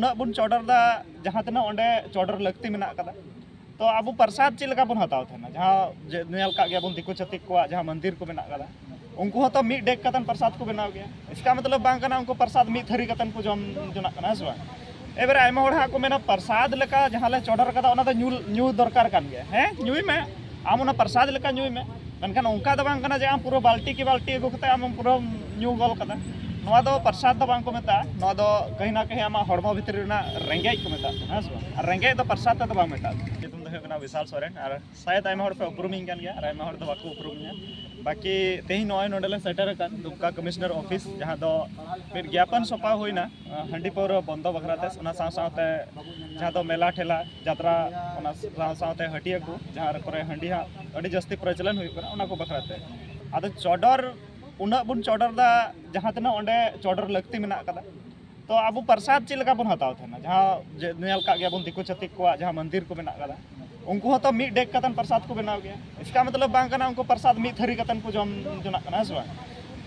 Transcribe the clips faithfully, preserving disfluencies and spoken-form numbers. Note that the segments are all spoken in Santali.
ᱩᱱᱟᱹᱜ ᱵᱚᱱ ᱪᱚᱰᱚᱨ ᱫᱟ, ᱡᱟᱦᱟᱸ ᱛᱤᱱᱟᱹᱜ ᱚᱸᱰᱮ ᱪᱚᱰᱚᱨ ᱞᱟᱹᱠᱛᱤ ᱢᱮᱱᱟᱜ ᱠᱟᱫᱟ᱾ ᱛᱚ ᱟᱵᱚ ᱯᱨᱚᱥᱟᱫ ᱪᱮᱫ ᱞᱮᱠᱟ ᱵᱚᱱ ᱦᱟᱛᱟᱣ ᱛᱟᱦᱮᱱᱟ? ᱡᱟᱦᱟᱸ ᱡᱮ ᱧᱮᱞ ᱠᱟᱜ ᱜᱮᱭᱟ ᱵᱚᱱ, ᱫᱤᱠᱩ ᱪᱷᱟᱹᱛᱤᱠ ᱠᱚᱣᱟᱜ ᱡᱟᱦᱟᱸ ᱢᱚᱱᱫᱤᱨ ᱠᱚ ᱢᱮᱱᱟᱜ ᱠᱟᱫᱟ, ᱩᱱᱠᱩ ᱦᱚᱸᱛᱚ ᱢᱤᱫ ᱰᱮᱠ ᱠᱟᱛᱮᱱ ᱯᱨᱚᱥᱟᱫ ᱠᱚ ᱵᱮᱱᱟᱣ ᱜᱮᱭᱟ᱾ ᱤᱥᱠᱟ ᱢᱚᱛᱞᱚᱵ ᱵᱟᱝ ᱠᱟᱱᱟ ᱩᱱᱠᱩ ᱯᱨᱚᱥᱟᱫ ᱢᱤᱫ ᱛᱷᱟᱹᱨᱤ ᱠᱟᱛᱮᱱ ᱠᱚ ᱡᱚᱢ ᱡᱚᱱᱟᱜ ᱠᱟᱱᱟ, ᱦᱮᱸ ᱥᱮ ᱵᱟᱝ? ᱮᱵᱟᱨᱮ ᱟᱭᱢᱟ ᱦᱚᱲ ᱦᱟᱸᱜ ᱠᱚ ᱢᱮᱱᱟ, ᱯᱨᱚᱥᱟᱫ ᱞᱮᱠᱟ ᱡᱟᱦᱟᱸ ᱞᱮ ᱪᱚᱰᱚᱨ ᱠᱟᱫᱟ, ᱚᱱᱟ ᱫᱚ ᱧᱩ, ᱧᱩ ᱫᱚᱨᱠᱟᱨ ᱠᱟᱱ ᱜᱮᱭᱟ᱾ ᱦᱮᱸ, ᱧᱩᱭ ᱢᱮ, ᱟᱢ ᱚᱱᱟ ᱯᱨᱚᱥᱟᱫ ᱞᱮᱠᱟ ᱧᱩᱭ ᱢᱮ᱾ ᱢᱮᱱᱠᱷᱟᱱ ᱚᱱᱠᱟ ᱫᱚ ᱵᱟᱝ ᱠᱟᱱᱟ ᱡᱮ ᱟᱢ ᱯᱩᱨᱟᱹ ᱵᱟᱹᱞᱴᱤ ᱠᱤ ᱵᱟᱹᱞᱴᱤ ᱟᱹᱜᱩ ᱠᱟᱛᱮ ᱟᱢᱮᱢ ᱯᱩᱨᱟᱹᱢ ᱧᱩ ᱜᱚᱞ ᱠᱟᱫᱟ᱾ ᱱᱚᱣᱟ ᱫᱚ ᱯᱨᱚᱥᱟᱫ ᱫᱚ ᱵᱟᱝ ᱠᱚ ᱢᱮᱛᱟᱜᱼᱟ᱾ ᱱᱚᱣᱟ ᱫᱚ ᱠᱟᱹᱦᱤ ᱱᱟ ᱠᱟᱹᱦᱤ ᱟᱢᱟᱜ ᱦᱚᱲᱢᱚ ᱵᱷᱤᱛᱨᱤ ᱨᱮᱱᱟᱜ ᱨᱮᱸᱜᱮᱡ ᱠᱚ ᱢᱮᱛᱟᱜ ᱠᱟᱱᱟ, ᱦᱮᱸ ᱥᱮ ᱵᱟᱝ? ᱟᱨ ᱨᱮᱸᱜᱮᱡ ᱫᱚ ᱯᱨᱚᱥᱟᱫ ᱛᱮᱫᱚ ᱵᱟᱝ ᱢᱮᱛᱟᱜᱼᱟ᱾ ᱧᱩᱛᱩᱢ ᱫᱚ ᱦᱩᱭᱩᱜ ᱠᱟᱱᱟ ᱵᱤᱥᱟᱞ ᱥᱚᱨᱮᱱ, ᱟᱨ ᱥᱟᱭᱮᱫ ᱟᱭᱢᱟ ᱦᱚᱲ ᱯᱮ ᱩᱯᱨᱩᱢᱤᱧ ᱠᱟᱱ ᱜᱮᱭᱟ ᱟᱨ ᱟᱭᱢᱟ ᱦᱚᱲ ᱫᱚ ᱵᱟᱠᱚ ᱩᱯᱨᱩᱢᱤᱧᱟ᱾ ᱵᱟᱹᱠᱤ ᱛᱮᱦᱮᱧ ᱱᱚᱜᱼᱚᱭ ᱱᱚᱰᱮ ᱞᱮ ᱥᱮᱴᱮᱨ ᱟᱠᱟᱱ ᱫᱩᱢᱠᱟ ᱠᱚᱢᱤᱥᱚᱱᱟᱨ ᱚᱯᱷᱤᱥ, ᱡᱟᱦᱟᱸ ᱫᱚ ᱢᱤᱫ ᱜᱮᱯᱚᱱ ᱥᱚᱯᱟ ᱦᱩᱭᱱᱟ, ᱟᱸ, ᱦᱟᱺᱰᱤ ᱯᱟᱹᱣᱨᱟᱹ ᱵᱚᱱᱫᱚ ᱵᱟᱠᱷᱨᱟ ᱛᱮ, ᱚᱱᱟ ᱥᱟᱶ ᱥᱟᱶᱛᱮ ᱡᱟᱦᱟᱸ ᱫᱚ ᱢᱮᱞᱟ ᱴᱷᱮᱞᱟ, ᱡᱟᱛᱨᱟ, ᱚᱱᱟ ᱥᱟᱶ ᱥᱟᱶᱛᱮ ᱦᱟᱹᱴᱤᱭᱟᱹ ᱠᱚ, ᱡᱟᱦᱟᱸ ᱠᱚᱨᱮ ᱦᱟᱺᱰᱤ ᱦᱟᱸᱜ ᱟᱹᱰᱤ ᱡᱟᱹᱥᱛᱤ ᱯᱨᱚᱪᱚᱞᱚᱱ ᱦᱩᱭᱩᱜ ᱠᱟᱱᱟ, ᱚᱱᱟ ᱠᱚ ᱵᱟᱠᱷᱨᱟ ᱛᱮ᱾ ᱟᱫᱚ ᱪᱚᱰᱚᱨ ᱩᱱᱟᱹᱜ ᱵᱚᱱ ᱪᱚᱰᱚᱨ ᱫᱟ, ᱡᱟᱦᱟᱸ ᱛᱤᱱᱟᱹᱜ ᱚᱸᱰᱮ ᱪᱚᱰᱚᱨ ᱞᱟᱹᱠᱛᱤ ᱢᱮᱱᱟᱜ ᱠᱟᱫᱟ᱾ ᱛᱚ ᱟᱵᱚ ᱯᱨᱚᱥᱟᱫ ᱪᱮᱫ ᱞᱮᱠᱟ ᱵᱚᱱ ᱦᱟᱛᱟᱣ ᱛᱟᱦᱮᱱᱟ? ᱡᱟᱦᱟᱸ ᱡᱮ ᱧᱮᱞ ᱠᱟᱜ ᱜᱮᱭᱟ ᱵᱚᱱ, ᱫᱤᱠᱩ ᱪᱷᱟᱹᱛᱤᱠ ᱠᱚᱣᱟᱜ ᱡᱟᱦᱟᱸ ᱢᱚᱱᱫᱤᱨ ᱠᱚ ᱢᱮᱱᱟᱜ ᱠᱟᱫᱟ, ᱩᱱᱠᱩ ᱦᱚᱸᱛᱚ ᱢᱤᱫ ᱰᱮᱠ ᱠᱟᱛᱮᱱ ᱯᱨᱚᱥᱟᱫ ᱠᱚ ᱵᱮᱱᱟᱣ ᱜᱮᱭᱟ᱾ ᱤᱥᱠᱟ ᱢᱚᱛᱞᱚᱵ ᱵᱟᱝ ᱠᱟᱱᱟ ᱩᱱᱠᱩ ᱯᱨᱚᱥᱟᱫ ᱢᱤᱫ ᱛᱷᱟᱹᱨᱤ ᱠᱟᱛᱮᱱ ᱠᱚ ᱡᱚᱢ ᱡᱚᱱᱟᱜ ᱠᱟᱱᱟ, ᱦᱮᱸ ᱥᱮ ᱵᱟᱝ?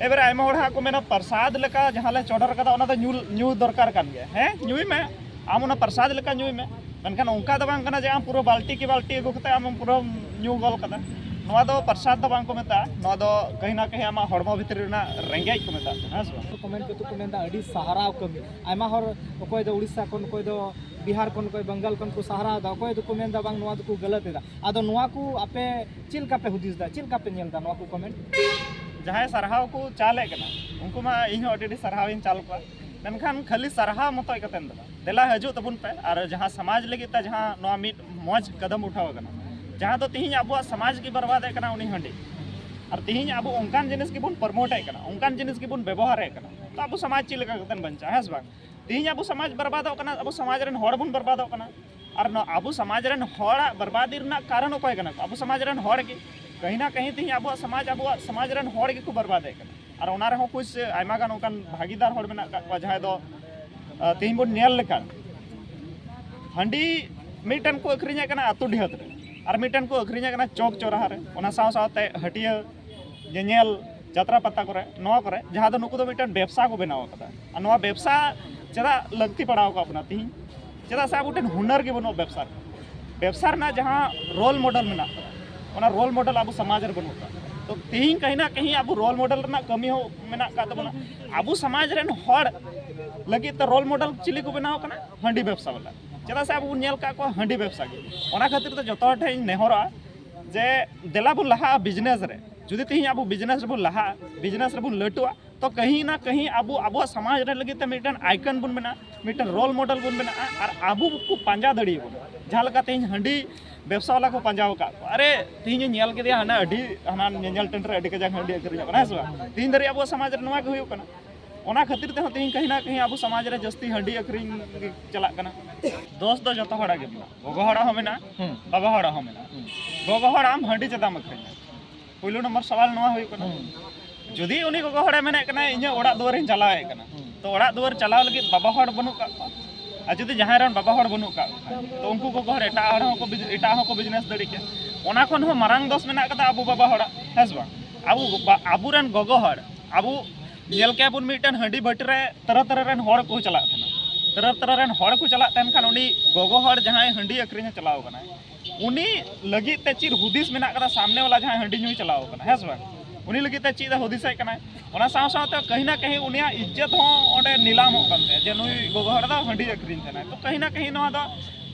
ᱮᱵᱟᱨᱮ ᱟᱭᱢᱟ ᱦᱚᱲ ᱦᱟᱸᱜ ᱠᱚ ᱢᱮᱱᱟ, ᱯᱨᱚᱥᱟᱫ ᱞᱮᱠᱟ ᱡᱟᱦᱟᱸ ᱞᱮ ᱪᱚᱰᱚᱨ ᱠᱟᱫᱟ, ᱚᱱᱟ ᱫᱚ ᱧᱩ, ᱧᱩ ᱫᱚᱨᱠᱟᱨ ᱠᱟᱱ ᱜᱮᱭᱟ᱾ ᱦᱮᱸ, ᱧᱩᱭ ᱢᱮ, ᱟᱢ ᱚᱱᱟ ᱯᱨᱚᱥᱟᱫ ᱞᱮᱠᱟ ᱧᱩᱭ ᱢᱮ᱾ ᱢᱮᱱᱠᱷᱟᱱ ᱚᱱᱠᱟ ᱫᱚ ᱵᱟᱝ ᱠᱟᱱᱟ ᱡᱮ ᱟᱢ ᱯᱩᱨᱟᱹ ᱵᱟᱹᱞᱴᱤ ᱠᱤ ᱵᱟᱹᱞᱴᱤ ᱟᱹᱜᱩ ᱠᱟᱛᱮ ᱟᱢᱮᱢ ᱯᱩᱨᱟᱹᱢ ᱧᱩ ᱜᱚᱞ ᱠᱟᱫᱟ᱾ ᱱᱚᱣᱟ ᱫᱚ ᱯᱨᱚᱥᱟᱫ ᱫᱚ ᱵᱟᱝ ᱠᱚ ᱢᱮᱛᱟᱜᱼᱟ, ᱱᱚᱣᱟ ᱫᱚ ᱠᱟᱹᱦᱤ ᱱᱟ ᱠᱟᱹᱦᱤ ᱟᱢᱟᱜ ᱦᱚᱲᱢᱚ ᱵᱷᱤᱛᱨᱤ ᱨᱮᱱᱟᱜ ᱨᱮᱸᱜᱮᱡ ᱠᱚ ᱢᱮᱛᱟᱜ ᱠᱟᱱᱟ, ᱦᱮᱸ ᱥᱮ ᱵᱟᱝ? ᱠᱚᱢᱮᱱᱴ ᱠᱚᱛᱮ ᱠᱚ ᱢᱮᱱᱫᱟ, "ᱟᱹᱰᱤ ᱥᱟᱦᱟᱨᱟᱣ ᱠᱟᱹᱢᱤ᱾" ᱟᱭᱢᱟ ᱦᱚᱲ, ᱚᱠᱚᱭ ᱫᱚ ᱩᱲᱤᱥᱥᱟ ᱠᱷᱚᱱ, ᱚᱠᱚᱭ ᱫᱚ ᱵᱤᱦᱟᱨ ᱠᱷᱚᱱ, ᱚᱠᱚᱭ ᱵᱟᱝᱜᱟᱞ ᱠᱷᱚᱱ ᱠᱚ ᱥᱟᱦᱟᱨᱟᱣ ᱮᱫᱟ, ᱚᱠᱚᱭ ᱫᱚᱠᱚ ᱢᱮᱱᱫᱟ, "ᱵᱟᱝ, ᱱᱚᱣᱟ ᱫᱚᱠᱚ ᱜᱟᱞᱟᱛ ᱮᱫᱟ᱾" ᱟᱫᱚ ᱱᱚᱣᱟ ᱠᱚ ᱟᱯᱮ ᱪᱮᱫ ᱞᱮᱠᱟ ᱯᱮ ᱦᱩᱫᱤᱥ ᱮᱫᱟ, ᱪᱮᱫ ᱞᱮᱠᱟ ᱯᱮ ᱧᱮᱞ ᱮᱫᱟ ᱱᱚᱣᱟ ᱠᱚ ᱠᱚᱢᱮᱱᱴ? ᱡᱟᱦᱟᱸᱭ ᱥᱟᱨᱦᱟᱣ ᱠᱚ ᱪᱟᱞᱮᱫ ᱠᱟᱱᱟ, ᱩᱱᱠᱩ ᱢᱟ ᱤᱧ ᱦᱚᱸ ᱟᱹᱰᱤ ᱟᱹᱰᱤ ᱥᱟᱨᱦᱟᱣ ᱤᱧ ᱪᱟᱞ ᱠᱚᱣᱟ, ᱢᱮᱱᱠᱷᱟᱱ ᱠᱷᱟᱹᱞᱤ ᱥᱟᱨᱦᱟᱣ ᱢᱚᱛᱚᱡ ᱠᱟᱛᱮ ᱫᱚ ᱵᱟᱝ᱾ ᱫᱮᱞᱟ ᱦᱤᱡᱩᱜ ᱛᱟᱵᱚᱱ ᱯᱮ, ᱟᱨ ᱡᱟᱦᱟᱸ ᱥᱚᱢᱟᱡᱽ ᱞᱟᱹᱜᱤᱫ ᱛᱮ ᱡᱟᱦᱟᱸ ᱱᱚᱣᱟ ᱢᱤᱫ ᱢᱚᱡᱽ ᱠᱟᱫᱟᱢ ᱩᱴᱷᱟᱣ ᱟᱠᱟᱱᱟ, ᱡᱟᱦᱟᱸ ᱫᱚ ᱛᱤᱦᱤᱧ ᱟᱵᱚᱣᱟᱜ ᱥᱚᱢᱟᱡᱽ ᱜᱮ ᱵᱚᱨᱵᱟᱫᱮᱫ ᱠᱟᱱᱟ ᱩᱱᱤ ᱦᱟᱺᱰᱤ, ᱟᱨ ᱛᱤᱦᱤᱧ ᱟᱵᱚ ᱚᱱᱠᱟᱱ ᱡᱤᱱᱤᱥ ᱜᱮᱵᱚᱱ ᱯᱨᱚᱢᱳᱴᱮᱫ ᱠᱟᱱᱟ, ᱚᱱᱠᱟᱱ ᱡᱤᱱᱤᱥ ᱜᱮᱵᱚᱱ ᱵᱮᱵᱚᱦᱟᱨᱮᱫ ᱠᱟᱱᱟ, ᱛᱚ ᱟᱵᱚ ᱥᱚᱢᱟᱡᱽ ᱪᱮᱫ ᱞᱮᱠᱟ ᱠᱟᱛᱮ ᱵᱟᱧᱪᱟᱜᱼᱟ, ᱦᱮᱸ ᱥᱮ ᱵᱟᱝ? ᱛᱤᱦᱤᱧ ᱟᱵᱚ ᱥᱚᱢᱟᱡᱽ ᱵᱚᱨᱵᱟᱫᱚᱜ ᱠᱟᱱᱟ, ᱟᱵᱚ ᱥᱚᱢᱟᱡᱽ ᱨᱮᱱ ᱦᱚᱲ ᱵᱚᱱ ᱵᱚᱨᱵᱟᱫᱚᱜ ᱠᱟᱱᱟ᱾ ᱟᱨ ᱱᱚᱣᱟ ᱟᱵᱚ ᱥᱚᱢᱟᱡᱽ ᱨᱮᱱ ᱦᱚᱲᱟᱜ ᱵᱚᱨᱵᱟᱫᱤ ᱨᱮᱱᱟᱜ ᱠᱟᱨᱚᱱ ᱚᱠᱚᱭ ᱠᱟᱱᱟ ᱠᱚ? ᱟᱵᱚ ᱥᱚᱢᱟᱡᱽ ᱨᱮᱱ ᱦᱚᱲ ᱜᱮ᱾ ᱠᱟᱹᱦᱤ ᱱᱟ ᱠᱟᱹᱦᱤ ᱛᱤᱦᱤᱧ ᱟᱵᱚᱣᱟᱜ ᱥᱚᱢᱟᱡᱽ, ᱟᱵᱚᱣᱟᱜ ᱥᱚᱢᱟᱡᱽ ᱨᱮᱱ ᱦᱚᱲ ᱜᱮᱠᱚ ᱵᱚᱨᱵᱟᱫᱮᱫ ᱠᱟᱱᱟ᱾ ᱟᱨ ᱚᱱᱟ ᱨᱮᱦᱚᱸ ᱠᱩᱪ ᱟᱭᱢᱟ ᱜᱟᱱ ᱚᱱᱠᱟᱱ ᱵᱷᱟᱹᱜᱤᱫᱟᱨ ᱦᱚᱲ ᱢᱮᱱᱟᱜ ᱟᱠᱟᱫ ᱠᱚᱣᱟ, ᱡᱟᱦᱟᱸᱭ ᱫᱚ, ᱟᱸ, ᱛᱤᱦᱤᱧ ᱵᱚᱱ ᱧᱮᱞ ᱞᱮᱠᱷᱟᱱ, ᱦᱟᱺᱰᱤ ᱢᱤᱫᱴᱮᱱ ᱠᱚ ᱟᱹᱠᱷᱨᱤᱧᱮᱫ ᱠᱟᱱᱟ ᱟᱹᱛᱩ ᱰᱤᱦᱟᱹᱛ ᱨᱮ, ᱟᱨ ᱢᱤᱫᱴᱮᱱ ᱠᱚ ᱟᱹᱠᱷᱨᱤᱧᱮᱫ ᱠᱟᱱᱟ ᱪᱚᱠ ᱪᱚᱨᱟᱦᱟ ᱨᱮ, ᱚᱱᱟ ᱥᱟᱶ ᱥᱟᱶᱛᱮ ᱦᱟᱹᱴᱤᱭᱟᱹ, ᱧᱮᱧᱮᱞ, ᱡᱟᱛᱨᱟ ᱯᱟᱛᱟ ᱠᱚᱨᱮ, ᱱᱚᱣᱟ ᱠᱚᱨᱮ, ᱡᱟᱦᱟᱸ ᱫᱚ ᱱᱩᱠᱩ ᱫᱚ ᱢᱤᱫᱴᱮᱱ ᱵᱮᱵᱽᱥᱟ ᱠᱚ ᱵᱮᱱᱟᱣ ᱟᱠᱟᱫᱟ᱾ ᱟᱨ ᱱᱚᱣᱟ ᱵᱮᱵᱽᱥᱟ ᱪᱮᱫᱟᱜ ᱞᱟᱹᱠᱛᱤ ᱯᱟᱲᱟᱣ ᱟᱠᱟᱫ ᱵᱚᱱᱟ ᱛᱤᱦᱤᱧ? ᱪᱮᱫᱟᱜ ᱥᱮ ᱟᱵᱚ ᱴᱷᱮᱱ ᱦᱩᱱᱟᱹᱨ ᱜᱮ ᱵᱟᱹᱱᱩᱜᱼᱟ ᱵᱮᱵᱽᱥᱟ ᱨᱮᱱᱟᱜ᱾ ᱵᱮᱵᱽᱥᱟ ᱨᱮᱱᱟᱜ ᱡᱟᱦᱟᱸ ᱨᱳᱞ ᱢᱚᱰᱮᱞ ᱢᱮᱱᱟᱜ ᱛᱟᱵᱚᱱᱟ, ᱚᱱᱟ ᱨᱳᱞ ᱢᱚᱰᱮᱞ ᱟᱵᱚ ᱥᱚᱢᱟᱡᱽ ᱨᱮ ᱵᱟᱹᱱᱩᱜ ᱟᱠᱟᱫ᱾ ᱛᱚ ᱛᱤᱦᱤᱧ ᱠᱟᱹᱦᱤ ᱱᱟ ᱠᱟᱹᱦᱤ ᱟᱵᱚ ᱨᱳᱞ ᱢᱚᱰᱮᱞ ᱨᱮᱱᱟᱜ ᱠᱟᱹᱢᱤ ᱦᱚᱸ ᱢᱮᱱᱟᱜ ᱟᱠᱟᱫ ᱛᱟᱵᱚᱱᱟ᱾ ᱟᱵᱚ ᱥᱚᱢᱟᱡᱽ ᱨᱮᱱ ᱦᱚᱲ ᱞᱟᱹᱜᱤᱫ ᱛᱮ ᱨᱳᱞ ᱢᱚᱰᱮᱞ ᱪᱤᱞᱤ ᱠᱚ ᱵᱮᱱᱟᱣ ᱠᱟᱱᱟ? ᱦᱟᱺᱰᱤ ᱵᱮᱵᱽᱥᱟ ᱵᱟᱞᱟ᱾ ᱪᱮᱫᱟᱜ ᱥᱮ ᱟᱵᱚ ᱵᱚᱱ ᱧᱮᱞ ᱟᱠᱟᱫ ᱠᱚᱣᱟ ᱦᱟᱺᱰᱤ ᱵᱮᱵᱽᱥᱟ ᱜᱮ᱾ ᱚᱱᱟ ᱠᱷᱟᱹᱛᱤᱨ ᱛᱮ ᱡᱚᱛᱚ ᱦᱚᱲ ᱴᱷᱮᱱ ᱤᱧ ᱱᱮᱦᱚᱨᱚᱜᱼᱟ ᱡᱮ ᱫᱮᱞᱟ ᱵᱚᱱ ᱞᱟᱦᱟᱜᱼᱟ ᱵᱤᱡᱽᱱᱮᱥ ᱨᱮ᱾ ᱡᱩᱫᱤ ᱛᱤᱦᱤᱧ ᱟᱵᱚ ᱵᱤᱡᱽᱱᱮᱥ ᱨᱮᱵᱚᱱ ᱞᱟᱦᱟᱜᱼᱟ, ᱵᱤᱡᱽᱱᱮᱥ ᱨᱮᱵᱚᱱ ᱞᱟᱹᱴᱩᱜᱼᱟ, ᱛᱚ ᱠᱟᱹᱦᱤ ᱱᱟ ᱠᱟᱹᱦᱤ ᱟᱵᱚ ᱟᱵᱚᱣᱟᱜ ᱥᱚᱢᱟᱡᱽ ᱨᱮ ᱞᱟᱹᱜᱤᱫ ᱛᱮ ᱢᱤᱫᱴᱮᱱ ᱟᱭᱠᱚᱱ ᱵᱚᱱ ᱵᱮᱱᱟᱜᱼᱟ, ᱢᱤᱫᱴᱮᱱ ᱨᱳᱞ ᱢᱚᱰᱮᱞ ᱵᱚᱱ ᱵᱮᱱᱟᱜᱼᱟ, ᱟᱨ ᱟᱵᱚ ᱠᱚ ᱯᱟᱸᱡᱟ ᱫᱟᱲᱮᱭᱟᱵᱚᱱᱟ᱾ ᱡᱟᱦᱟᱸ ᱞᱮᱠᱟ ᱛᱮᱦᱤᱧ ᱦᱟᱺᱰᱤ ᱵᱮᱵᱽᱥᱟ ᱵᱟᱞᱟ ᱠᱚ ᱯᱟᱸᱡᱟ ᱟᱠᱟᱫ ᱠᱚᱣᱟ, ᱟᱨᱮ ᱛᱮᱦᱤᱧ ᱤᱧ ᱧᱮᱞ ᱠᱮᱫᱮᱭᱟ ᱦᱟᱱᱟ ᱟᱹᱰᱤ ᱦᱟᱱᱟ ᱧᱮᱧᱮᱞ ᱴᱟᱺᱰᱤ ᱨᱮ ᱟᱹᱰᱤ ᱠᱟᱡᱟᱠ ᱦᱟᱺᱰᱤ ᱟᱹᱠᱷᱨᱤᱧᱚᱜ ᱠᱟᱱᱟ, ᱦᱮᱸ ᱥᱮ ᱵᱟᱝ? ᱛᱮᱦᱤᱧ ᱫᱷᱟᱹᱨᱤᱡ ᱟᱵᱚᱣᱟᱜ ᱥᱚᱢᱟᱡᱽ ᱨᱮ ᱱᱚᱣᱟ ᱜᱮ ᱦᱩᱭᱩᱜ ᱠᱟᱱᱟ᱾ ᱚᱱᱟ ᱠᱷᱟᱹᱛᱤᱨ ᱛᱮᱦᱚᱸ ᱛᱮᱦᱤᱧ ᱠᱟᱹᱦᱤ ᱱᱟ ᱠᱟᱹᱦᱤ ᱟᱵᱚ ᱥᱚᱢᱟᱡᱽ ᱨᱮ ᱡᱟᱹᱥᱛᱤ ᱦᱟᱺᱰᱤ ᱟᱹᱠᱷᱨᱤᱧ ᱜᱮ ᱪᱟᱞᱟᱜ ᱠᱟᱱᱟ᱾ ᱫᱳᱥ ᱫᱚ ᱡᱚᱛᱚ ᱦᱚᱲᱟᱜ ᱜᱮ ᱢᱮᱱᱟᱜᱼᱟ, ᱜᱚᱜᱚ ᱦᱚᱲᱟᱜ ᱦᱚᱸ ᱢᱮᱱᱟᱜᱼᱟ, ᱦᱩᱸ᱾ ᱵᱟᱵᱟ ᱦᱚᱲᱟᱜ ᱦᱚᱸ ᱢᱮᱱᱟᱜᱼᱟ᱾ ᱦᱩᱸ᱾ ᱜᱚᱜᱚ ᱦᱚᱲ ᱟᱢ ᱦᱟᱺᱰᱤ ᱪᱮᱫᱟᱜ ᱮᱢ ᱟᱹᱠᱷᱨᱤᱧᱟ? ᱯᱳᱭᱞᱳ ᱱᱚᱢᱵᱚᱨ ᱥᱟᱣᱟᱞ ᱱᱚᱣᱟ ᱦᱩᱭᱩᱜ ᱠᱟᱱᱟ, ᱦᱩᱸ᱾ ᱡᱩᱫᱤ ᱩᱱᱤ ᱜᱚᱜᱚ ᱦᱚᱲᱮ ᱢᱮᱱᱮᱫ ᱠᱟᱱᱟ ᱤᱧᱟᱹᱜ ᱚᱲᱟᱜ ᱫᱩᱣᱟᱹᱨᱤᱧ ᱪᱟᱞᱟᱣᱮᱫ ᱠᱟᱱᱟ, ᱦᱩᱸ᱾ ᱛᱚ ᱚᱲᱟᱜ ᱫᱩᱣᱟᱹᱨ ᱪᱟᱞᱟᱣ ᱞᱟᱹᱜᱤᱫ ᱵᱟᱵᱟ ᱦᱚᱲ ᱵᱟᱹᱱᱩᱜ ᱠᱟᱜ ᱠᱚᱣᱟ, ᱟᱨ ᱡᱩᱫᱤ ᱡᱟᱦᱟᱸᱭ ᱨᱮᱱ ᱵᱟᱵᱟ ᱦᱚᱲ ᱵᱟᱹᱱᱩᱜ ᱠᱟᱜ ᱠᱚ ᱠᱷᱟᱱ, ᱛᱚ ᱩᱱᱠᱩ ᱜᱚᱜᱚ ᱦᱚᱲ ᱮᱴᱟᱜ ᱦᱚᱲ ᱦᱚᱸᱠᱚ ᱵᱤᱡ-, ᱮᱴᱟᱜ ᱦᱚᱸᱠᱚ ᱵᱤᱡᱽᱱᱮᱥ ᱫᱟᱲᱮ ᱠᱮᱭᱟ᱾ ᱚᱱᱟ ᱠᱷᱚᱱ ᱦᱚᱸ ᱢᱟᱨᱟᱝ ᱫᱳᱥ ᱢᱮᱱᱟᱜ ᱠᱟᱫᱟ ᱟᱵᱚ ᱵᱟᱵᱟ ᱦᱚᱲᱟᱜ, ᱦᱮᱸ ᱥᱮ ᱵᱟᱝ? ᱟᱵᱚ ᱵᱟ-, ᱟᱵᱚᱨᱮᱱ ᱜᱚᱜᱚ ᱦᱚᱲ, ᱟᱵᱚ ᱧᱮᱞ ᱠᱮᱭᱟ ᱵᱚᱱ ᱢᱤᱫᱴᱮᱱ ᱦᱟᱺᱰᱤ ᱵᱷᱟᱹᱴᱤ ᱨᱮ ᱛᱟᱨᱟ ᱛᱟᱨᱟ ᱨᱮᱱ ᱦᱚᱲ ᱠᱚ ᱪᱟᱞᱟᱜ ᱛᱟᱦᱮᱱᱟ᱾ ᱛᱟᱨᱟ ᱛᱟᱨᱟ ᱨᱮᱱ ᱦᱚᱲ ᱠᱚ ᱪᱟᱞᱟᱜ ᱛᱟᱦᱮᱱ ᱠᱷᱟᱱ ᱩᱱᱤ ᱜᱚᱜᱚ ᱦᱚᱲ ᱡᱟᱦᱟᱸᱭ ᱦᱟᱺᱰᱤ ᱟᱹᱠᱷᱨᱤᱧᱮ ᱪᱟᱞᱟᱣ ᱠᱟᱱᱟᱭ, ᱩᱱᱤ ᱞᱟᱹᱜᱤᱫ ᱛᱮ ᱪᱮᱫ ᱦᱩᱫᱤᱥ ᱢᱮᱱᱟᱜ ᱠᱟᱫᱟ ᱥᱟᱢᱱᱮ ᱣᱟᱞᱟ ᱡᱟᱦᱟᱸᱭ ᱦᱟᱺᱰᱤ ᱧᱩᱭ ᱪᱟᱞᱟᱣ ᱠᱟᱱᱟ, ᱦᱮᱸ ᱥᱮ ᱵᱟᱝ? ᱩᱱᱤ ᱞᱟᱹᱜᱤᱫ ᱛᱮ ᱪᱮᱫ ᱮ ᱦᱩᱫᱤᱥᱮᱫ ᱠᱟᱱᱟᱭ? ᱚᱱᱟ ᱥᱟᱶ ᱥᱟᱶᱛᱮ ᱠᱟᱹᱦᱤ ᱱᱟ ᱠᱟᱹᱦᱤ ᱩᱱᱤᱭᱟᱜ ᱤᱡᱽᱡᱚᱛ ᱦᱚᱸ ᱚᱸᱰᱮ ᱱᱤᱞᱟᱢᱚᱜ ᱠᱟᱱ ᱛᱟᱭᱟ ᱡᱮ ᱱᱩᱭ ᱜᱚᱜᱚ ᱦᱚᱲ ᱫᱚ ᱦᱟᱺᱰᱤ ᱟᱹᱠᱷᱨᱤᱧ ᱛᱟᱦᱮᱱᱟᱭ᱾ ᱛᱚ ᱠᱟᱹᱦᱤ ᱱᱟ ᱠᱟᱹᱦᱤ ᱱᱚᱣᱟ ᱫᱚ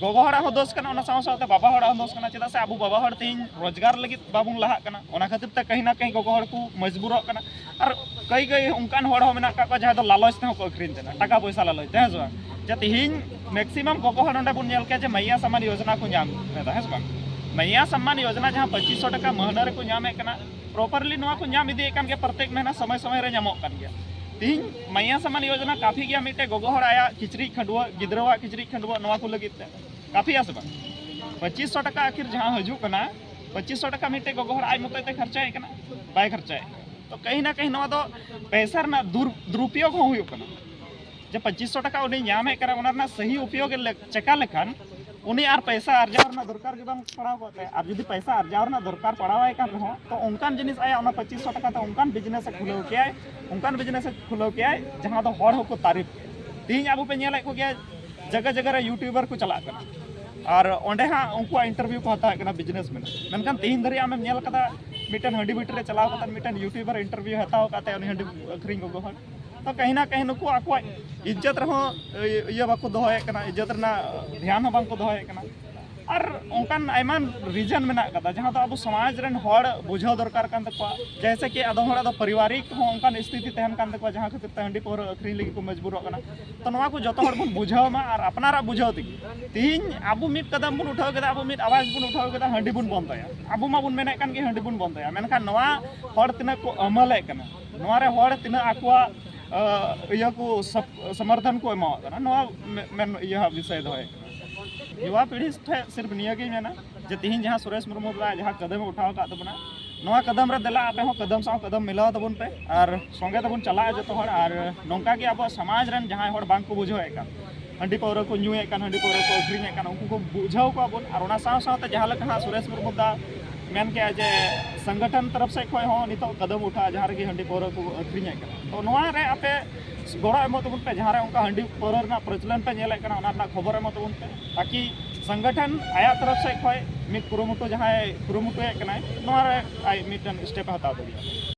ᱜᱚᱜᱚ ᱦᱚᱲᱟᱜ ᱦᱚᱸ ᱫᱳᱥ ᱠᱟᱱᱟ, ᱚᱱᱟ ᱥᱟᱶ ᱥᱟᱶᱛᱮ ᱵᱟᱵᱟ ᱦᱚᱲᱟᱜ ᱦᱚᱸ ᱫᱳᱥ ᱠᱟᱱᱟ᱾ ᱪᱮᱫᱟᱜ ᱥᱮ ᱟᱵᱚ ᱵᱟᱵᱟ ᱦᱚᱲ ᱛᱮᱦᱮᱧ ᱨᱳᱡᱽᱜᱟᱨ ᱞᱟᱹᱜᱤᱫ ᱵᱟᱵᱚᱱ ᱞᱟᱦᱟᱜ ᱠᱟᱱᱟ, ᱚᱱᱟ ᱠᱷᱟᱹᱛᱤᱨ ᱛᱮ ᱠᱟᱹᱦᱤ ᱱᱟ ᱠᱟᱹᱦᱤ ᱜᱚᱜᱚ ᱦᱚᱲ ᱠᱚ ᱢᱚᱡᱽᱵᱩᱨᱚᱜ ᱠᱟᱱᱟ᱾ ᱟᱨ ᱠᱟᱹᱭ ᱠᱟᱹᱭ ᱚᱱᱠᱟᱱ ᱦᱚᱲ ᱦᱚᱸ ᱢᱮᱱᱟᱜ ᱠᱟᱜ ᱠᱚᱣᱟ ᱡᱟᱦᱟᱸᱭ ᱫᱚ ᱞᱟᱞᱚᱪ ᱛᱮᱦᱚᱸ ᱠᱚ ᱟᱹᱠᱷᱨᱤᱧ ᱛᱟᱦᱮᱱᱟ, ᱴᱟᱠᱟ ᱯᱚᱭᱥᱟ ᱞᱟᱞᱚᱪ ᱛᱮ, ᱦᱮᱸ ᱥᱮ ᱵᱟᱝ? ᱡᱮ ᱛᱮᱦᱮᱧ ᱢᱮᱠᱥᱤᱢᱟᱢ ᱜᱚᱜᱚ ᱦᱚᱲ ᱱᱚᱰᱮ ᱵᱚᱱ ᱧᱮᱞ ᱠᱮᱭᱟ ᱡᱮ ᱢᱟᱭᱭᱟ ᱥᱟᱢᱟᱱ ᱭᱳᱡᱚᱱᱟ ᱠᱚ ᱧᱟᱢ ᱮᱫᱟ, ᱦᱮᱸ ᱥᱮ ᱵᱟᱝ? ᱢᱟᱭᱭᱟ ᱥᱟᱢᱟᱱ ᱭᱳᱡᱚᱱᱟ ᱡᱟᱦᱟᱸ ᱯᱚᱸᱪᱤᱥ ᱥᱚ ᱴᱟᱠᱟ ᱢᱟᱹᱦᱱᱟᱹ ᱨᱮᱠᱚ ᱧᱟᱢᱮᱫ ᱠᱟᱱᱟ, ᱯᱨᱚᱯᱟᱨᱞᱤ ᱱᱚᱣᱟ ᱠᱚ ᱧᱟᱢ ᱤᱫᱤᱭᱮᱫ ᱠᱟᱱ ᱜᱮᱭᱟ, ᱯᱨᱚᱛᱮᱠ ᱢᱟᱹᱦᱱᱟᱹ ᱥᱚᱢᱚᱭ ᱥᱚᱢᱚᱭ ᱨᱮ ᱧᱟᱢᱚᱜ ᱠᱟᱱ ᱜᱮᱭᱟ᱾ ᱛᱮᱦᱮᱧ ᱢᱟᱭᱭᱟ ᱥᱟᱢᱟᱱ ᱭᱳᱡᱚᱱᱟ ᱠᱟᱯᱷᱤ ᱜᱮᱭᱟ ᱢᱤᱫᱴᱮᱡ ᱜᱚᱜᱚ ᱦᱚᱲ ᱟᱭᱟᱜ ᱠᱤᱪᱨᱤᱡ ᱠᱷᱟᱹᱰᱩᱣᱟᱹᱜ, ᱜᱤᱫᱽᱨᱟᱹᱣᱟᱜ ᱠᱤᱪᱨᱤᱡ ᱠᱷᱟᱹᱰᱩᱣᱟᱹᱜ, ᱱᱚᱣᱟ ᱠᱚ ᱞᱟᱹᱜᱤᱫ ᱛᱮ᱾ ᱠᱟᱯᱷᱤᱭᱟ ᱥᱮ ᱵᱟᱝ? ᱯᱚᱸᱪᱤᱥ ᱥᱚ ᱴᱟᱠᱟ ᱟᱹᱠᱷᱤᱨ ᱡᱟᱦᱟᱸ ᱦᱤᱡᱩᱜ ᱠᱟᱱᱟ, ᱯᱚᱸᱪᱤᱥ ᱥᱚ ᱴᱟᱠᱟ ᱢᱤᱫᱴᱮᱡ ᱜᱚᱜᱚ ᱦᱚᱲ ᱟᱡ ᱢᱚᱛᱚᱡ ᱛᱮ ᱠᱷᱚᱨᱪᱟᱭᱮᱫ ᱠᱟᱱᱟ? ᱵᱟᱭ ᱠᱷᱚᱨᱪᱟᱭᱮᱫ ᱠᱟᱱᱟ᱾ ᱛᱚ ᱠᱟᱹᱦᱤ ᱱᱟ ᱠᱟᱹᱦᱤ ᱱᱚᱣᱟ ᱫᱚ ᱯᱚᱭᱥᱟ ᱨᱮᱱᱟᱜ ᱫᱩᱨ-, ᱫᱩᱨᱩᱯᱭᱳᱜᱽ ᱦᱚᱸ ᱦᱩᱭᱩᱜ ᱠᱟᱱᱟ᱾ ᱡᱮ ᱯᱚᱸᱪᱤᱥ ᱥᱚ ᱴᱟᱠᱟ ᱩᱱᱤ ᱧᱟᱢᱮᱫ ᱠᱟᱱᱟ, ᱚᱱᱟ ᱨᱮᱱᱟᱜ ᱥᱟᱹᱦᱤ ᱩᱯᱭᱳᱜᱽ ᱮ ᱞᱮ-, ᱪᱮᱠᱟ ᱞᱮᱠᱷᱟᱱ ᱩᱱᱤ ᱟᱨ ᱯᱚᱭᱥᱟ ᱟᱨᱡᱟᱣ ᱨᱮᱱᱟᱜ ᱫᱚᱨᱠᱟᱨ ᱜᱮ ᱵᱟᱝ ᱯᱟᱲᱟᱣ ᱠᱚᱜ ᱛᱟᱭᱟ᱾ ᱟᱨ ᱡᱩᱫᱤ ᱯᱚᱭᱥᱟ ᱟᱨᱡᱟᱣ ᱨᱮᱱᱟᱜ ᱫᱚᱨᱠᱟᱨ ᱯᱟᱲᱟᱣᱟᱭ ᱠᱟᱱ ᱨᱮᱦᱚᱸ, ᱛᱚ ᱚᱱᱠᱟᱱ ᱡᱤᱱᱤᱥ ᱟᱭᱟᱜ ᱚᱱᱟ ᱯᱚᱸᱪᱤᱥ ᱥᱚ ᱴᱟᱠᱟ ᱛᱮ ᱚᱱᱠᱟᱱ ᱵᱤᱡᱽᱱᱮᱥ ᱮ ᱠᱷᱩᱞᱟᱹᱣ ᱠᱮᱭᱟᱭ, ᱚᱱᱠᱟᱱ ᱵᱤᱡᱽᱱᱮᱥ ᱮ ᱠᱷᱩᱞᱟᱹᱣ ᱠᱮᱭᱟᱭ ᱡᱟᱦᱟᱸ ᱫᱚ ᱦᱚᱲ ᱦᱚᱸᱠᱚ ᱛᱟᱹᱨᱤᱯ ᱠᱮᱭᱟ᱾ ᱛᱮᱦᱮᱧ ᱟᱵᱚ ᱯᱮ ᱧᱮᱞᱮᱫ ᱠᱚᱜᱮᱭᱟ, ᱡᱟᱭᱜᱟ ᱡᱟᱭᱜᱟ ᱨᱮ ᱭᱩᱴᱩᱵᱟᱨ ᱠᱚ ᱪᱟᱞᱟᱜ ᱠᱟᱱᱟ, ᱟᱨ ᱚᱸᱰᱮ ᱦᱟᱸᱜ ᱩᱱᱠᱩᱣᱟᱜ ᱤᱱᱴᱟᱨᱵᱷᱤᱭᱩ ᱠᱚ ᱦᱟᱛᱟᱣᱮᱫ ᱠᱟᱱᱟ ᱵᱤᱡᱽᱱᱮᱥ ᱢᱮᱱ᱾ ᱢᱮᱱᱠᱷᱟᱱ ᱛᱮᱦᱮᱧ ᱫᱷᱟᱹᱨᱤᱡ ᱟᱢᱮᱢ ᱧᱮᱞ ᱠᱟᱫᱟ ᱢᱤᱫᱴᱮᱱ ᱦᱟᱺᱰᱤ ᱵᱷᱤᱴᱨᱤ ᱨᱮ ᱪᱟᱞᱟᱣ ᱠᱟᱛᱮ ᱢᱤᱫᱴᱮᱱ ᱭᱩᱴᱩᱵᱟᱨ ᱤᱱᱴᱟᱨᱵᱷᱤᱭᱩ ᱦᱟᱛᱟᱣ ᱠᱟᱛᱮ ᱩᱱᱤ ᱦᱟᱺᱰᱤ ᱟᱹᱠᱷᱨᱤᱧ ᱜᱚᱜᱚ ᱦᱚᱲ? ᱛᱚ ᱠᱟᱹᱦᱤ ᱱᱟ ᱠᱟᱹᱦᱤ ᱱᱩᱠᱩ ᱟᱠᱚᱣᱟᱜ ᱤᱡᱽᱡᱚᱛ ᱨᱮᱦᱚᱸ ᱤᱭᱟᱹ ᱵᱟᱠᱚ ᱫᱚᱦᱚᱭᱮᱫ ᱠᱟᱱᱟ, ᱤᱡᱽᱡᱚᱛ ᱨᱮᱱᱟᱜ ᱫᱷᱮᱭᱟᱱ ᱦᱚᱸ ᱵᱟᱝᱠᱚ ᱫᱚᱦᱚᱭᱮᱫ ᱠᱟᱱᱟ᱾ ᱟᱨ ᱚᱱᱠᱟᱱ ᱟᱭᱢᱟ ᱨᱤᱡᱚᱱ ᱢᱮᱱᱟᱜ ᱠᱟᱫᱟ ᱡᱟᱦᱟᱸ ᱫᱚ ᱟᱵᱚ ᱥᱚᱢᱟᱡᱽ ᱨᱮᱱ ᱦᱚᱲ ᱵᱩᱡᱷᱟᱹᱣ ᱫᱚᱨᱠᱟᱨ ᱠᱟᱱ ᱛᱟᱠᱚᱣᱟ᱾ ᱡᱮᱭᱥᱮ ᱠᱤ ᱟᱫᱚᱢ ᱦᱚᱲᱟᱜ ᱫᱚ ᱯᱟᱨᱤᱵᱟᱨᱤᱠ ᱦᱚᱸ ᱚᱱᱠᱟᱱ ᱥᱛᱷᱤᱛᱤ ᱛᱟᱦᱮᱱ ᱠᱟᱱ ᱛᱟᱠᱚᱣᱟ ᱡᱟᱦᱟᱸ ᱠᱷᱟᱹᱛᱤᱨ ᱛᱮ ᱦᱟᱺᱰᱤ ᱯᱟᱹᱣᱨᱟᱹ ᱟᱹᱠᱷᱨᱤᱧ ᱞᱟᱹᱜᱤᱫ ᱠᱚ ᱢᱚᱡᱽᱵᱩᱨᱚᱜ ᱠᱟᱱᱟ᱾ ᱛᱚ ᱱᱚᱣᱟ ᱠᱚ ᱡᱚᱛᱚ ᱦᱚᱲ ᱵᱚᱱ ᱵᱩᱡᱷᱟᱹᱣ ᱢᱟ ᱟᱨ ᱟᱯᱱᱟᱨᱟᱜ ᱵᱩᱡᱷᱟᱹᱣ ᱛᱮᱜᱮ᱾ ᱛᱤᱦᱤᱧ ᱟᱵᱚ ᱢᱤᱫ ᱠᱟᱫᱟᱢ ᱵᱚᱱ ᱩᱴᱷᱟᱹᱣ ᱠᱮᱫᱟ, ᱟᱵᱚ ᱢᱤᱫ ᱟᱣᱟᱡᱽ ᱵᱚᱱ ᱩᱴᱷᱟᱹᱣ ᱠᱮᱫᱟ, ᱦᱟᱺᱰᱤ ᱵᱚᱱ ᱵᱚᱱᱫᱚᱭᱟ᱾ ᱟᱵᱚ ᱢᱟᱵᱚᱱ ᱢᱮᱱᱮᱫ ᱠᱟᱱ ᱜᱮ ᱦᱟᱺᱰᱤ ᱵᱚᱱ ᱵᱚᱱᱫᱚᱭᱟ, ᱢᱮᱱᱠᱷᱟᱱ ᱱᱚᱣᱟ ᱦᱚᱲ ᱛᱤᱱᱟᱹᱜ ᱠᱚ ᱟᱹᱢᱟᱹᱞᱮᱫ ᱠᱟᱱᱟ, ᱱᱚᱣᱟ ᱨᱮ ᱦᱚᱲ ᱛᱤᱱᱟᱹᱜ ᱟᱠᱚᱣᱟᱜ ᱤᱭᱟᱹ ᱠᱚ ᱥᱚᱢᱚᱨᱛᱷᱚᱱ ᱠᱚ ᱮᱢᱟᱣᱟᱜ ᱠᱟᱱᱟ, ᱱᱚᱣᱟ ᱢᱮᱱ ᱤᱭᱟᱹ ᱦᱟᱸᱜ ᱵᱤᱥᱚᱭ ᱫᱚᱦᱚᱭ ᱠᱟᱱᱟ᱾ ᱭᱩᱣᱟ ᱯᱤᱲᱦᱤ ᱴᱷᱮᱱ ᱥᱤᱨᱯ ᱱᱤᱭᱟᱹ ᱜᱮᱧ ᱢᱮᱱᱟ ᱡᱮ ᱛᱤᱦᱤᱧ ᱡᱟᱦᱟᱸ ᱥᱩᱨᱮᱥ ᱢᱩᱨᱢᱩ ᱫᱟ ᱡᱟᱦᱟᱸ ᱠᱟᱹᱫᱟᱹᱢ ᱮ ᱩᱴᱷᱟᱹᱣ ᱟᱠᱟᱫ ᱛᱟᱵᱚᱱᱟ, ᱱᱚᱣᱟ ᱠᱟᱹᱫᱟᱹᱢ ᱨᱮ ᱫᱮᱞᱟ ᱟᱯᱮ ᱦᱚᱸ ᱠᱟᱹᱫᱟᱹᱢ ᱥᱟᱶ ᱠᱟᱹᱫᱟᱹᱢ ᱢᱤᱞᱟᱹᱣ ᱛᱟᱵᱚᱱ ᱯᱮ ᱟᱨ ᱥᱚᱸᱜᱮ ᱛᱮᱵᱚᱱ ᱪᱟᱞᱟᱜᱼᱟ ᱡᱚᱛᱚ ᱦᱚᱲ᱾ ᱟᱨ ᱱᱚᱝᱠᱟ ᱜᱮ ᱟᱵᱚᱣᱟᱜ ᱥᱚᱢᱟᱡᱽ ᱨᱮᱱ ᱡᱟᱦᱟᱸᱭ ᱦᱚᱲ ᱵᱟᱝ ᱠᱚ ᱵᱩᱡᱷᱟᱹᱣᱮᱫ ᱠᱟᱱ, ᱦᱟᱺᱰᱤ ᱯᱟᱹᱣᱨᱟᱹ ᱠᱚ ᱧᱩᱭᱮᱫ ᱠᱟᱱ, ᱦᱟᱺᱰᱤ ᱯᱟᱹᱣᱨᱟᱹ ᱠᱚ ᱟᱹᱠᱷᱨᱤᱧᱮᱫ ᱠᱟᱱ, ᱩᱱᱠᱩ ᱠᱚ ᱵᱩᱡᱷᱟᱹᱣ ᱠᱚᱣᱟ ᱵᱚᱱ᱾ ᱟᱨ ᱚᱱᱟ ᱥᱟᱶ ᱥᱟᱶᱛᱮ ᱡᱟᱦᱟᱸ ᱞᱮᱠᱟ ᱦᱟᱸᱜ ᱥᱩᱨᱮᱥ ᱢᱩᱨᱢᱩ ᱫᱟ ᱢᱮᱱ ᱠᱮᱜᱼᱟ ᱡᱮ ᱥᱚᱝᱜᱚᱴᱷᱚᱱ ᱛᱚᱨᱚᱯ ᱥᱮᱫ ᱠᱷᱚᱱ ᱦᱚᱸ ᱱᱤᱛᱚᱜ ᱠᱟᱹᱫᱟᱹᱢ ᱩᱴᱷᱟᱹᱜᱼᱟ ᱡᱟᱦᱟᱸ ᱨᱮᱜᱮ ᱦᱟᱺᱰᱤ ᱯᱟᱹᱣᱨᱟᱹ ᱠᱚ ᱟᱹᱠᱷᱨᱤᱧᱮᱫ ᱠᱟᱱᱟ᱾ ᱛᱚ ᱱᱚᱣᱟ ᱨᱮ ᱟᱯᱮ ᱜᱚᱲᱚ ᱮᱢᱚᱜ ᱛᱟᱵᱚᱱ ᱯᱮ, ᱡᱟᱦᱟᱸ ᱨᱮ ᱚᱱᱠᱟ ᱦᱟᱺᱰᱤ ᱯᱟᱹᱣᱨᱟᱹ ᱨᱮᱱᱟᱜ ᱯᱨᱚᱪᱚᱞᱚᱱ ᱯᱮ ᱧᱮᱞᱮᱫ ᱠᱟᱱᱟ ᱚᱱᱟ ᱨᱮᱱᱟᱜ ᱠᱷᱚᱵᱚᱨ ᱮᱢᱚᱜ ᱛᱟᱵᱚᱱ ᱯᱮ, ᱛᱟᱠᱤ ᱥᱚᱝᱜᱚᱴᱷᱚᱱ ᱟᱭᱟᱜ ᱛᱚᱨᱚᱯ ᱥᱮᱫ ᱠᱷᱚᱱ ᱢᱤᱫ ᱠᱩᱨᱩᱢᱩᱴᱩ ᱡᱟᱦᱟᱸᱭ ᱠᱩᱨᱩᱢᱩᱴᱩᱭᱮᱫ ᱠᱟᱱᱟᱭ ᱱᱚᱣᱟ ᱨᱮ ᱟᱡ ᱢᱤᱫᱴᱮᱱ ᱥᱴᱮᱯ ᱮ ᱦᱟᱛᱟᱣ ᱫᱟᱲᱮᱭᱟᱜᱼᱟ᱾